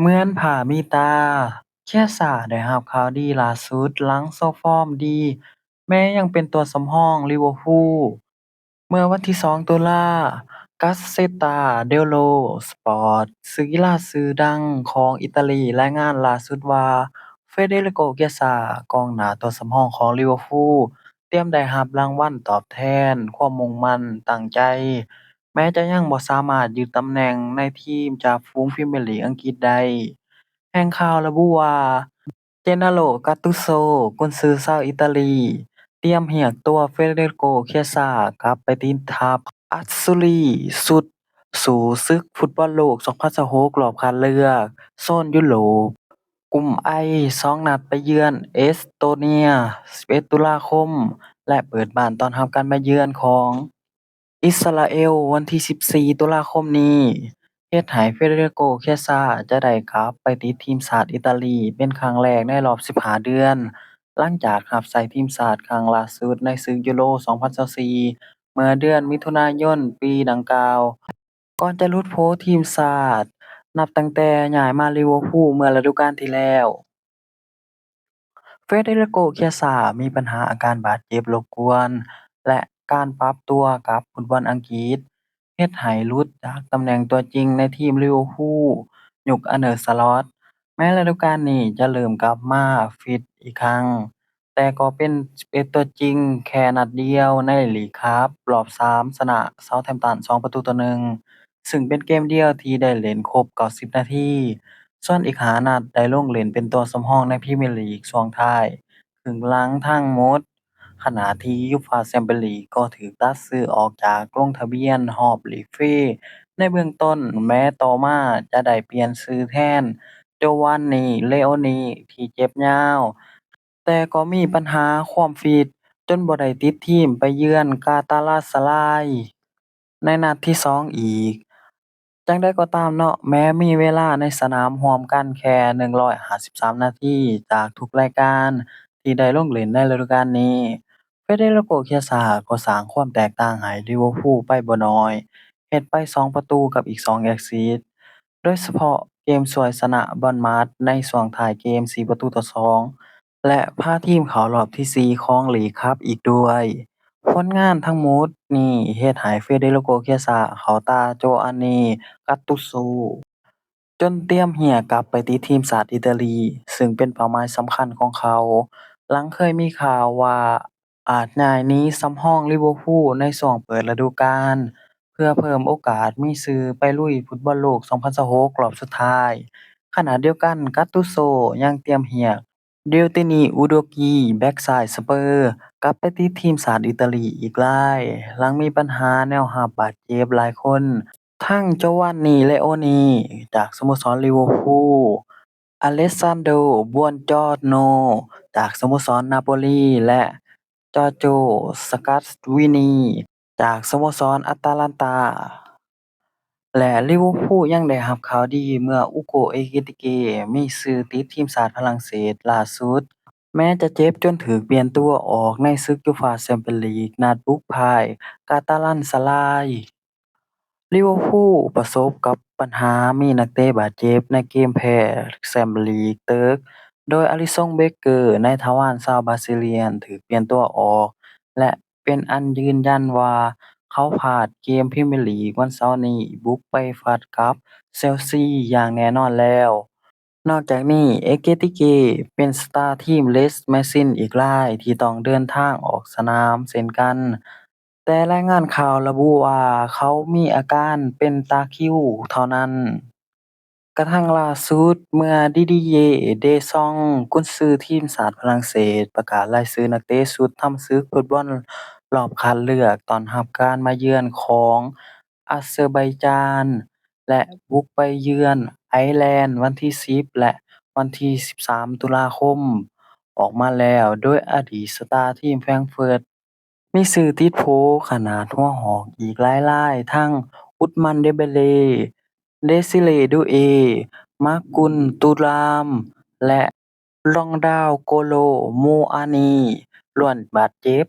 ເໝືອນຜາມີຕາ, ເຄຍຊາໄດ້ຮັບຂ່າວດີຫຼ້າສຸດຫຼັງໂຊຟອມດີ ແມ້ຍັງເປັນຕົວສຳຮອງລິເວີພູ. ເມື່ອວັນທີສອງຕຸລາ, ກາເຊຕາເດລໂລສະປອດ ສື່ກິລາຊື່ດັງຂອງອີຕາລີ ລາຍງານຫຼ້າສຸດວ່າ ເຟເດຣິໂກ ເຄຍຊາ ກອງໜ້າຕົວສຳຮອງຂອງລິເວີພູ ຕຽມໄດ້ຮັບລາງວັນຕອບແທນຄວາມມຸ່ງໝັ້ນຕັ້ງໃຈ, ແມ້ຈະຍັງບໍ່ສາມາດຍຶດຕຳແໜ່ງໃນທີມຈ່າຝູງພຣີມເມຍລີກອັງກິດໄດ້. ແຫຼ່ງຂ່າວລະບຸວ່າ ເຈນາໂລ ກາຕູໂຊ ກຸນສືຊາວອີຕາລີ ຕຽມຮຽກຕົວເຟເດຣິໂກ ເຄຍຊາ ກັບໄປຕິດທັບອັດຊູຣີຊຸດສູ້ສຶກຟຸດບອນໂລກສອງພັນຊາວຫົກ ລອບຄັດເລືອກໂຊນຢູໂຣບ ກຸ່ມໄອ ສອງນັດ ໄປເຢືອນເອສໂຕເນຍ ສິບເອັດ ຕຸລາຄົມ ແລະ ເປີດບ້ານຕ້ອນຮັບການມາເຢືອນຂອງ ອິດສະຣາເອວ ວັນທີສິບສີ່ ຕຸລາຄົມນີ້ ເຮັດໃຫ້ເຟເດຣິໂກ ເຄຍຊາ ຈະໄດ້ກັບໄປຕິດທີມຊາດອີຕາລີເປັນຄັ້ງແລກໃນລອບສິບຫ້າເດືອນ, ຫຼັງຈາກຮັບໃຊ້ທີມຊາດຄັ້ງລ່າສຸດໃນສຶກຢູໂຣ ສອງພັນຊາວສີ່ ເມື່ອເດືອນມິຖຸນາຍົນປີດັ່ງກ່າວ, ກ່ອນຈະຫຼຸດໂຜທີມຊາດ ນັບຕັ້ງແຕ່ຍ້າຍມາລິເວີພູເມື່ອລະດູການທີ່ແລ້ວ. ເຟເດຣິໂກ ເຄຍຊາ ມີບັນຫາອາການບາດເຈັບລົບກວນ ແລະ ການປັບຕົວກັບຟຸດບອນອັງກິດ ເຮັດໃຫ້ຫຼຸດຈາກຕຳແໜ່ງຕົວຈິງໃນທີມລິເວີພູ ຍຸກອາເນີສະລັອດ. ແມ້ລະດູການນີ້ຈະເລີ່ມກັບມາຟິດອີກຄັ້ງ, ແຕ່ກໍເປັນສິບເອັດຕົວຈິງແຄ່ນັດດຽວໃນລີກຄັບ ລອບສາມ ຊະນະເຊົາແທມຕັນສອງປະຕູຕໍ່ໜຶ່ງ ຊຶ່ງເປັນເກມດຽວທີ່ໄດ້ເລ່ນຄົບເກົ້າສິບນາທີ, ສ່ວນອີກຫ້ານັດໄດ້ລົງເລ່ນເປັນຕົວສຳຮອງໃນພຣີເມຍລີກຊ່ວງທ້າຍເຄິ່ງຫຼັງທັງໝົດ, ຂະນະທີ່ຢູຟາແຊມປຽນລີກກໍຖືກຕັດຊື່ອອກຈາກລົງທະບຽນຮອບລີກຟຣີໃນເບື້ອງຕົ້ນ, ແມ້ຕໍ່ມາຈະໄດ້ປ່ຽນຊື່ແທນ ໂຈວານນີ ເລໂອນີ ທີ່ເຈັບຍາວ, ແຕ່ກໍມີບັນຫາຄວາມຟິດ ຈົນບໍ່ໄດ້ຕິດທີມໄປເຢືອນກາຕາລາຊະລາຍໃນນັດທີສອງອີກ. ຈັ່ງໃດກໍຕາມເນາະ, ແມ້ມີເວລາໃນສະໜາມຮ່ວມກັນແຄ່ໜຶ່ງຮ້ອຍຫ້າສິບສາມນາທີຈາກທຸກລາຍການທີ່ໄດ້ລົງເລ່ນໃນລະດູການນີ້, ເຟເດເຣໂກ ເຄຍຊາ ກໍສ້າງຄວາມແຕກຕ່າງໃຫ້ລິເວີພູໄປບໍ່ໜ້ອຍ, ເຮັດໄປສອງປະຕູກັບອີກສອງແອັດຊິດ, ໂດຍສະເພາະເກມຊ່ວຍຊະນະບອນມັດໃນຊ່ວງທ້າຍເກມສີ່ປະຕູຕໍ່ສອງ ແລະ ພາທີມເຂົ້າຮອບທີສີ່ຂອງລີກຄັບອີກດ້ວຍ. ຜົນງານທັງໝົດນີ້ເຮັດໃຫ້ເຟເດເຣໂກ ເຄຍຊາ ເຂົ້າຕາໂຈອັນນີ ກາຕູໂຊ ຈົນຕຽມເຮຍກັບໄປຕິດທີມຊາດອີຕາລີ, ຊຶ່ງເປັນເປົ້າໝາຍສຳຄັນຂອງເຂົາ, ຫຼັງເຄີຍມີຂ່າວວ່າອາດຍ້າຍໜີສຳຮອງລິເວີພູໃນຊ່ວງເປີດລະດູການ ເພື່ອເພີ່ມໂອກາດມີຊື່ໄປລຸຍຟຸດບອນໂລກສອງພັນຊາວຫົກ ຮອບສຸດທ້າຍ. ຂະນະດຽວກັນ, ກາຕູໂຊ ຍັງຕຽມຮຽກ ເດວຕິນີ ອຸໂດກີ ແບັກຊ້າຍສະເປີ ກັບໄປຕິດທີມຊາດອີຕາລີອີກລາຍ, ຫຼັງມີບັນຫາແນວຮັບບາດເຈັບຫຼາຍຄົນ, ທັງ ໂຈວານນີ ເລໂອນີ ຈາກສະໂມສອນລິເວີພູ, ອາເລັກຊານໂດ ບວນຈອດໂນ ຈາກສະໂມສອນນາໂປລີ ແລະ ຈອດໂຈ ສະກັດວິນີ ຈາກສະໂມສອນອາຕາລັນຕາ. ແລະ ລິເວີພູຍັງໄດ້ຮັບຂ່າວດີເມື່ອ ອຸໂກ ເອເກຕິເກ ມີຊື່ຕິດທີມຊາດຝຣັ່ງເສດລ່າສຸດ, ແມ້ຈະເຈັບຈົນຖືກປ່ຽນຕົວອອກໃນສຶກຢູຟາແຊມປຽນລີກ ນັດບຸກພ່າຍກາຕາລັນຊະລາຍ. ລິເວີພູປະສົບກັບບັນຫາມີນັກເຕະບາດເຈັບໃນເກມແພ້ແຊມປຽນລີກເຕີກ, ໂດຍອາລິຊົງ ເບເກີ ນາຍທະຫານຊາວບຣາຊິລຽນ ຖືກປ່ຽນຕົວອອກ ແລະ ເປັນອັນຢືນຢັນວ່າເຂົາພາດເກມພຣີເມຍລີກວັນເສົານີ້ ບຸກໄປຟັດກັບເຊລຊີຢ່າງແນ່ນອນແລ້ວ. ນອກຈາກນີ້ ເອເກຕິເກ ເປັນສະຕາທີມເລສແມຊິນອີກລາຍທີ່ຕ້ອງເດີນທາງອອກສະໜາມເຊັ່ນກັນ, ແຕ່ລາຍງານຂ່າວລະບຸວ່າເຂົາມີອາການເປັນຕາຄິວເທົ່ານັ້ນ. ກະທັ່ງລ່າສຸດ ເມື່ອ ດີດີເຢ ເດຊອງ ກຸນສືທີມຊາດຝຣັ່ງເສດ ປະກາດລາຍຊື່ນັກເຕະຊຸດທຳສຶກຟຸດບອນລອບຄັດເລືອກຕ້ອນຮັບການມາເຢືອນຂອງອາເຊີໄບຈານ ແລະ ບຸກໄປເຢືອນໄອແລນ ວັນທີສິບ ແລະ ວັນທີສິບສາມ ຕຸລາຄົມ ອອກມາແລ້ວ, ໂດຍອະດີດສະຕາທີມແຟຣງເຟີດ ມີຊື່ຕິດໂຜຂະໜາດຫົວຫອກອີກຫຼາຍລາຍ ທັງ ອຸດມັນ ເດເບເລ, ເດຊິເລ ດູເອ, ມາກຸນ ຕູຣາມ ແລະ ຣອງດາວ ໂກໂລ ໂມອານີ ລ້ວນບາດເຈັບ